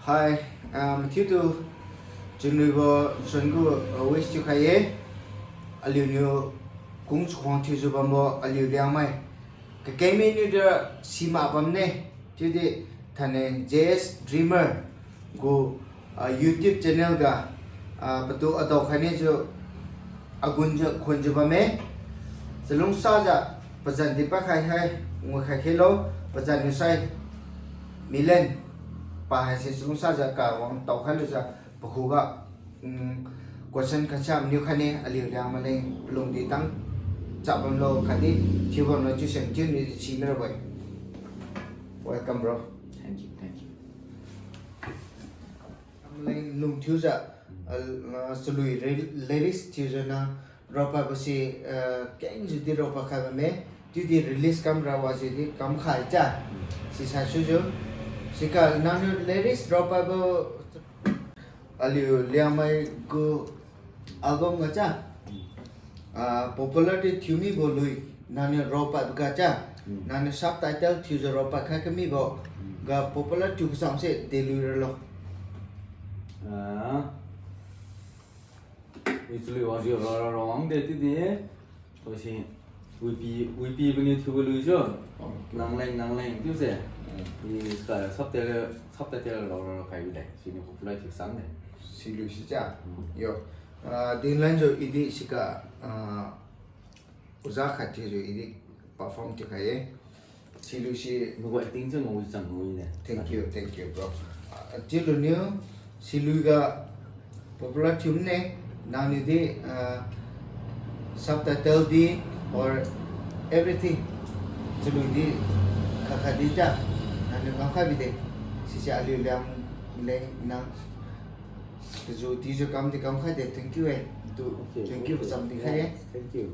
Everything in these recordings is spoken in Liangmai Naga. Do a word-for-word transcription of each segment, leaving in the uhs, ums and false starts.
Hi, ah, mathiutu chunwibo nsuan gu, ah, wish thiukhai ye. Aliuniu kung chakhuang thiujiu bambo aliu Liangmai kakengminiu da simak bamne. Chiudi thainai J S Dreamer gu, ah, YouTube channel ga, ah, patu adao khainijiu agunjiu khunjiu bamme. Chalungsajiu pazan di pakhai hai nguikhai khelo, pazan niusai million pa haise chalungsajiu kawang taokhai lujiu pakhuga, mm, question kasiam niu khaine, aliu Liangmai leng palung di tang chap bamlo khatdi thiu bamlo chiusen thiu ni si mirabo-e. Welcome, bro. Thank you, thank you. Leng lung thiujiu, ah, chalui re-, lyrics thiujiu nang raopadbo si, ah, kengjiu di raopad khai bamme, chiudi release kamra wajiu di kamkhai cha. Sisai sujiu, sika nangniu lyrics raopadbo aliu Liangmai gu album ga cha, ah, popular di thiu mibo lui nangniu raopadbo ga cha, nangniu subtitle thiujiu raopad khai kamibo ga popular thiu kasangse delui ralo. Ah, chalui wajiu rao rao rao wangde chiudi, tosi, wipi, wipi bani thiubo lui jiu. Nangleng, nangleng chiuse. I sika subtitle, subtitle rao rao rao khai bide. Siniu popular thiu sangde. Silui si cha. Yo. Ah, dinlanjiu idi sika, ah, oja khat thiujiu idi perform thiukhai ye. Silui si. Nagu acting jiu mawi chang mawi ne. Thank you, thank you, bro. Ah, chiluniu, silui ga popular thiu mine, nangniu di, ah, subtitle di or everything, chalui di khat khat di cha, nangniu kamkhai bide, sise aliu Liangmai leng nang kaju tiujiu kam di kamkhai de, thank you e. Tu, thank you for something khai ye. Thank you.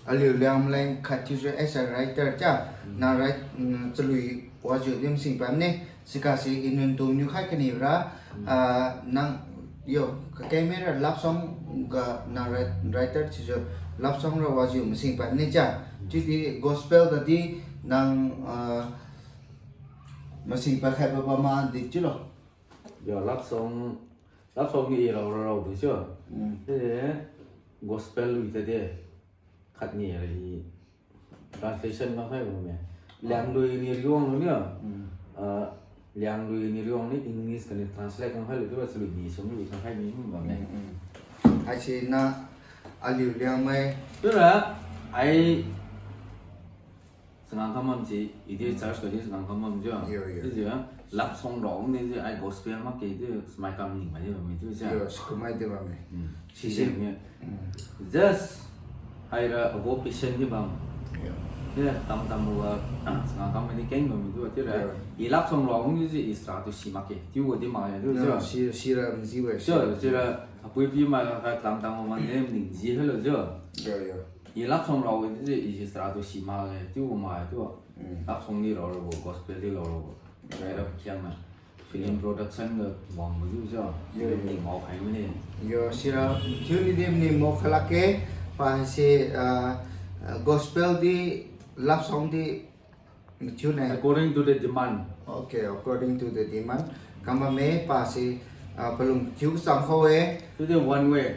Aliu Liangmai leng khat thiujiu as a writer cha, nang write, chalui wajiu di masing pamne, sikasi inun tumniu khai kanibra, ah, nang, yo, kakengmira love song ga nang write-, writer thiujiu love song ra wajiu masing pamne cha, chiudi gospel ga di nang, ah, masing pakhaibo bamma di chiulo. Yo, love song, love song ni i rao rao rao di chiu. Te gospel lui tade. Khatni ra i translation kamkhai bamme. Lianglui ni Riwang lu ni a. Ah, Lianglui ni Riwang ni English kani translate kamkhai lu chiubo chalui ni sum lui kamkhai ni bamme. Haisi na aliu Liangmai. Chiura, ai changam kam bam si, idi church kadi changam kam bam jiu. Chiujiu, love song rao ni jiu, ai gospel makge chiu, smai kam ning mai di bamme chiu jiu. Sikumai di bamme. Sisi ni. Just, haira abo patient di bam. Di tamtam wa, changam kam di keng bam chiu, chiura. I love song rao ni jiu, i sara tu si makge. Chiu wa di makge chiu jiu. Si, sira mjiu we. Chiu, chiura, apui pi mai ka tamtam wa ning ji halo jiu. I love song rao di jiu, i sara tu si makge, chiu wa mai chiu. Love song ni rao rabo, gospel di rao rabo. Haira khiangna. Film production ga wangbo chiu jiu. Film ni ngao khai mine. Yo, sira, chiu ni di ni ngao khalakge, pasi, ah, gospel di, love song di, mathiu ne. According to the demand. Okay, according to the demand. Kam bamme pasi, ah, palung thiu kachang khao e. Chiudi one way.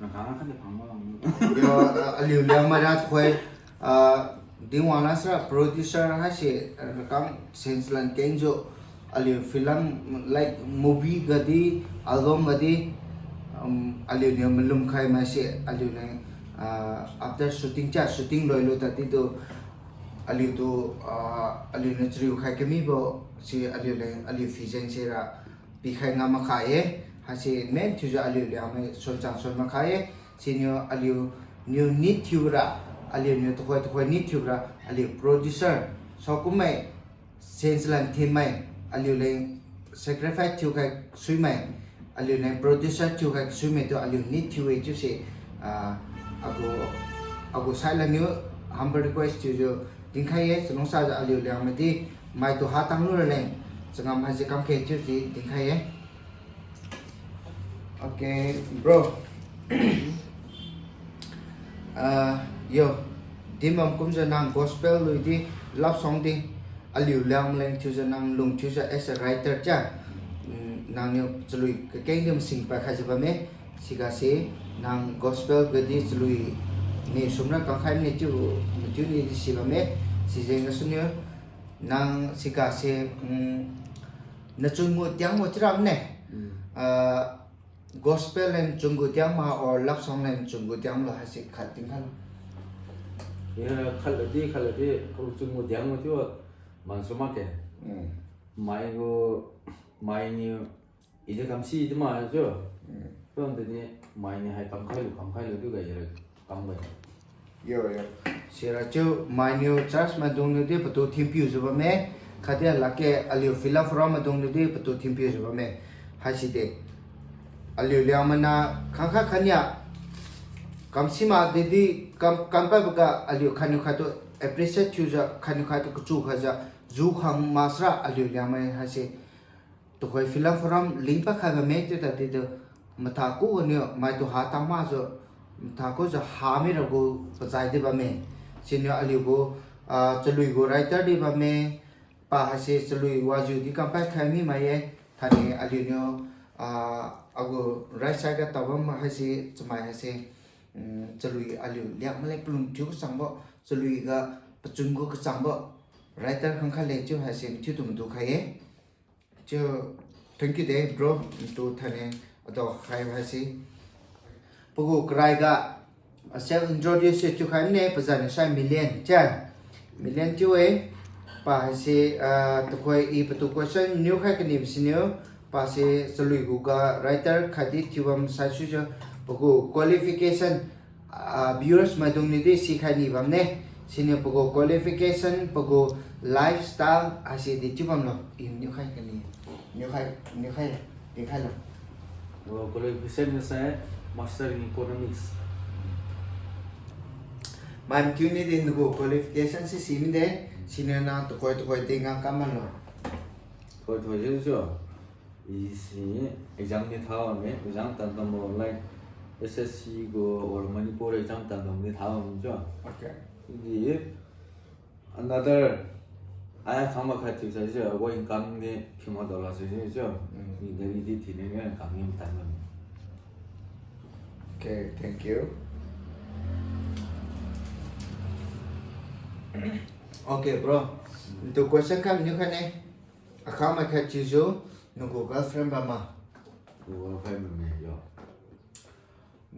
Nakang khatdi phangbo. Yo, ah, aliu Liangmai ra khoi, ah, Dingwang na sara producer haise, ah, rakam sense lan kengjiu, aliu film, like, movie ga di, album ga di, um, aliuniu malum khai maise, aliuniu, ah, after shooting cha, shooting loilu tadi tu, aliutu, ah, aliuniu chariu khai kamibo, si aliu leng, aliu phi jeng sira, pikhai ngam makhai ye, haise main thiujiu aliu Liangmai suanchang suan makhai ye, siniu aliuniu need thiura, aliuniu tuhoi tuhoi need thiura, aliu producer, saokummai, sense lan thinmai, aliu leng sacrifice thiukhai suimai, aliu leng producer thiukhai suimai tu aliu need thiu-e chiuse, ah, agu, agu side laniu humble request thiujiu dinkhai ye, chalungsajiu aliu Liangmai di, maitu hatang lura leng, changam haise kamkhe chiudi dinkhai ye. Okay, bro. Ah, yo, dinbam kumjiu nang gospel lui di, love song di, Aliu Liangmai leng thiujiu nang lung thiujiu as a writer cha, mm, nangniu chalui kakeng di masing pad khaijiu bamme, sigase nang gospel gadi chalui ni sumra kangkhai mine chiu, mathiu ni di si bamme, sijeng gasuniu, nang sigase, mm, nachun gu tiang gu chiura mine, Mm. ah, gospel leng chun gu tiang ma or love song leng chun gu tiang lo haise khat tingkha lo. Ya, khat ladi, khat ladi, au chun gu tiang ma chiu, mansu makge. Mm. Mai gu, mainiu, ide kamsi di ma chiu. Mm. Chiu tadi, mainiu hai kamkhai lu, kamkhai lu, chiu ga ira kambai. Yo, yo. Sira chiu mainiu church maidungniu di patu thinpiujiu bamme, khatdi lakge aliu film forum maidungniu di patu thinpiujiu bamme. Haiside. Aliu Liangmai niu khangkhat khania kamsi ma didi kam, kampaiboga aliu khatniu khattu appreciate thiujiu, khatniu khattu kachu khaijiu, ju khang masra aliu Liangmai haise. Tuhoi film forum link pakhai bamme chiu tadi tu matha ku ganiu maitu ha tang makjiu, matha kujiu ha mira gu pazai di bamme. Siniu aliu gu, ah, chalui gu writer di bamme, pa haise chalui wajiu di kampai khai mi mai ye, thani aliuniu, ah, agu right side ga tabam haise chamai haise, mm, chalui aliu Liangmai leng palung thiu kachangbo, chalui ga pachun gu kachangbo, writer khangkhat le chiu haise mathiutu madu khai ye. Chiu, thank you de, bro. Tu thane, adao khai haise. Pagu karai ga, self introduce thiukhai mine, pazan sai Million, cha. Million chiu-e, pa haise, ah, tuhoi i patu question niu khai kani siniu, pase chalui gu ga writer khatdi thiubam saisuijiu, pagu qualification, ah, viewers maidungniu di sikhai ni bamne. Siniu pagu qualification, pagu lifestyle, haise di chiu bamlo. I niu khai kani. Niu khai, niu khai, niu khai lo. Oh, qualification is a master in economics. Mai mathiu ni di nagu qualification si si mide, siniu na tuhoi tuhoi di nga kaman lo. Tuhoi tuhoi si si. I si exam ni tha bamme, exam tan tambo like S S C gu or Manipur exam tan tambo ni tha bam chiu. Okay. Di another aya khangma khat thiu sai chiu, abo income ni thiuma dollar sai chiu. Mm. Ni gari di thine ni income ni tan bam. Okay, thank you. Okay, bro. Mm. Tu question kam niu khat ne. Akhangmai khat thiujiu, nagu girlfriend bam ma? Girlfriend bamme, yo.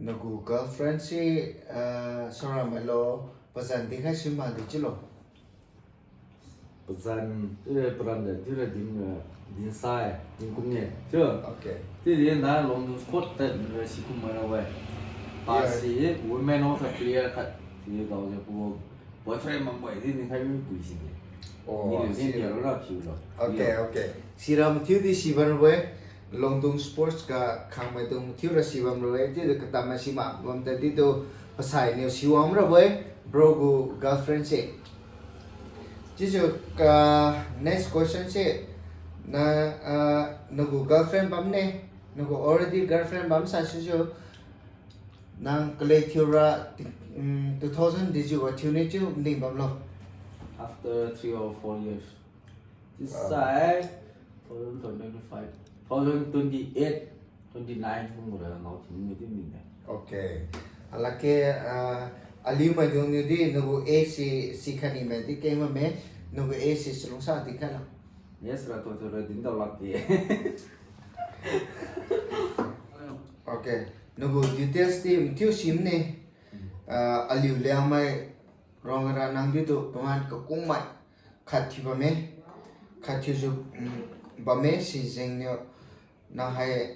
Nagu girlfriend si, ah, saora mailo, pazan dinkhai si ma di chiulo. Pazan, chiude param de, chiude din, eh, dinsai, dinkum ne, chiu. Okay. Chiudi na Longdung Sport tad, eh, sikum mai ra we. Yeah. Pasi, women of the player khat, chiudi daojiu pu boyfriend bambo-e di nikhai mi pui sine. Oh, ni liu ni si. Ni liu ra phiu lo. Okay, okay. Sira mathiu di si bamrabo-e, Longdung Sports ga khangmaidung mathiu ra si bamrabo-e, chiudi katam mai si ma bam tadi tu pasai niu si wang rabo-e, bro gu girlfriend se. Chiujiu ka next question se, na, ah, nagu girlfriend bam ne, nagu already girlfriend bam saisuijiu, nang kalek thiura, mm, two thousand dijiu wa thiu ne chiu maning bamlo? After three or four years. Wow. Chiusai, two thousand twenty-five, two thousand twenty-eight, twenty-nine, kum gura ngao thiu mi di mine. Okay. Alakge, ah, aliu maidung niu di nagu age si, si khatni mai di keng bamme, nagu age si chalungsa di khat la. Yes, ra tu tu ra din dao lakge. Okay. Nagu details di mathiu si mine. Hmm. Ah, aliu Liangmai rong ra nang di tu paman kakungmai khat thiu bamme. Khat thiujiu, mm, bamme sijengniu nang hai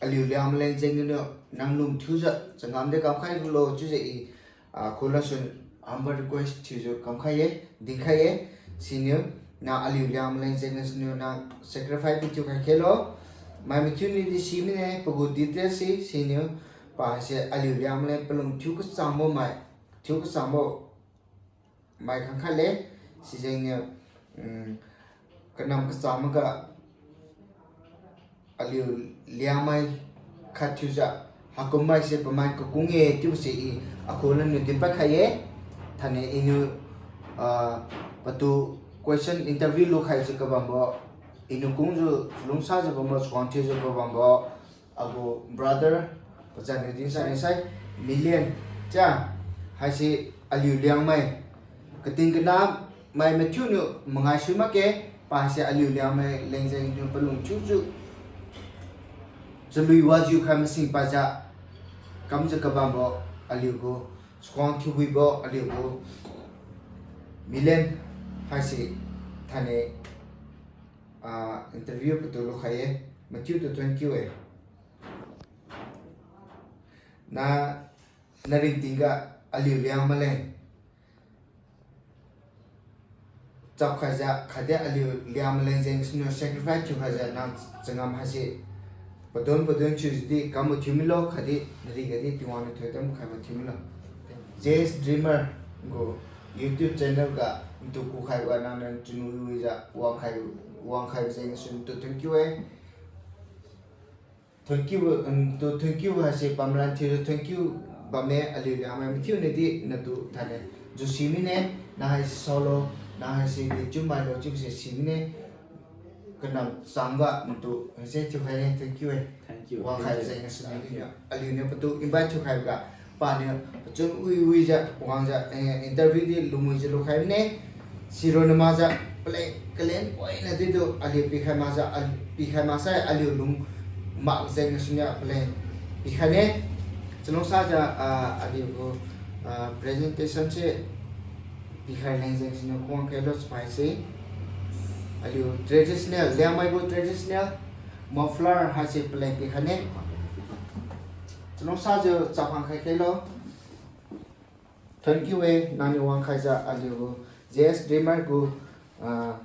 aliu Liangmai leng jengniu nang lung thiujiu changam de kamkhai gulo chiujiu i, ah, khulasun humble request thiujiu kamkhai ye, dinkhai ye, siniu, nang aliu Liangmai leng jengniu siniu nang sacrifice di thiukhai khelo, mai mathiu ni di si mine, pagu details si, siniu, pa se aliu Liangmai leng palung thiu kachangbo mai, thiu kachangbo mai khangkhat le, sijengniu, mm, kanam kachang maga, aliu Liangmai khat thiujiu, hakum mai se paman kakung ye chiubo se i, akhu laniu dinpad khai ye, thane iniu, ah, patu question interview lukhaijiu kabambo, iniu kungjiu lungsajiu bambo, chakhuang thiujiu kabambo, agu brother, pazan niu dinsai nisai, Million, cha, haise aliu Liangmai, kating kana mai mathiuniu mangai sui makge, pa haise aliu Liangmai leng jengniu palung thiujiu, chalui wajiu khai masing pajiu, kamjiu kabambo aliu gu, chakhuang thiuwibo aliu gu, Million haise thainai, ah, interview patu lukhai-e, mathiutu thank you-e. Na, naringtingga aliu Liangmai leng chapkhaijiu khatdi aliu Liangmai leng jeng siniu sacrifice thiukhaijiu nang changam haise padon padon thiujiudi kambo thiumilo khatdi narigadi Tingwang niu thoidam khaibo thiumilo. J S Dreamer gu YouTube channel ga ntu kukhaibo nangniu chunwijiu wangkhai, wangkhaibo jeng siniu tu thank you-e. Thank you, um, tu thank you haise pamran thiujiu thank you bamme aliu Liangmai mathiuniudi natu thainai. Ju si mine, nang haise saolo, nang haise dechiu mailo chiubose si mine. Kanam changga ntu haise thiukhaine, thank you-e. Wangkhai jeng siniu aliuniu patu invite thiukhaiboga paniu pachun wi wijiu wangjiu, eh, interview di lumuijiu lukhai mine. Sironna makjiu paleng kalen poina ditu aliu pikhai makjiu, al-, pikhai maksai aliu lung mak jeng siniu paleng pikhaine. Chalungsajiu, ah, aliu gu, ah, presentation se pikhai leng jeng siniu khuang khailo chapaise. Aliu traditional, Liangmai gu traditional muffler haise paleng pikhaine. Chalungsajiu chaphang khai khailo. Thank you-e, nangniu wangkhaijiu aliu gu J S Dreamer gu, ah,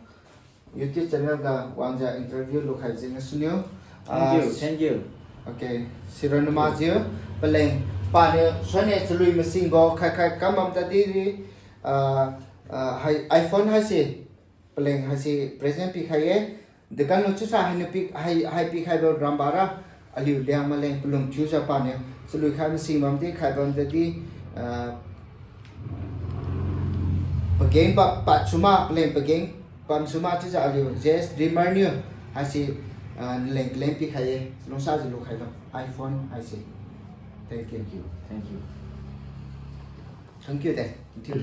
YouTube channel ga wangjiu interview lukhai jeng siniu. Thank you, ah, thank you. Okay, sironna makjiu paleng paniu suine chalui masingbo khai khai kam bam tadi, ah, ah, hai iPhone haise paleng haise present pikhai-e. Dukan lu chiusai hainiu pi, hai, hai pikhaibo rambara aliu Liangmai leng palung thiujiu paniu chalui khai masing bamdi khai bam tadi, ah, pageng ba pad suma paleng pageng bam suma chiujiu aliu J S Dreamer niu haise, ah, naleng paleng pikhai-e. Chalungsajiu lukhailo iPhone haise. Thank you. Thank you. Thank you de. Thank you.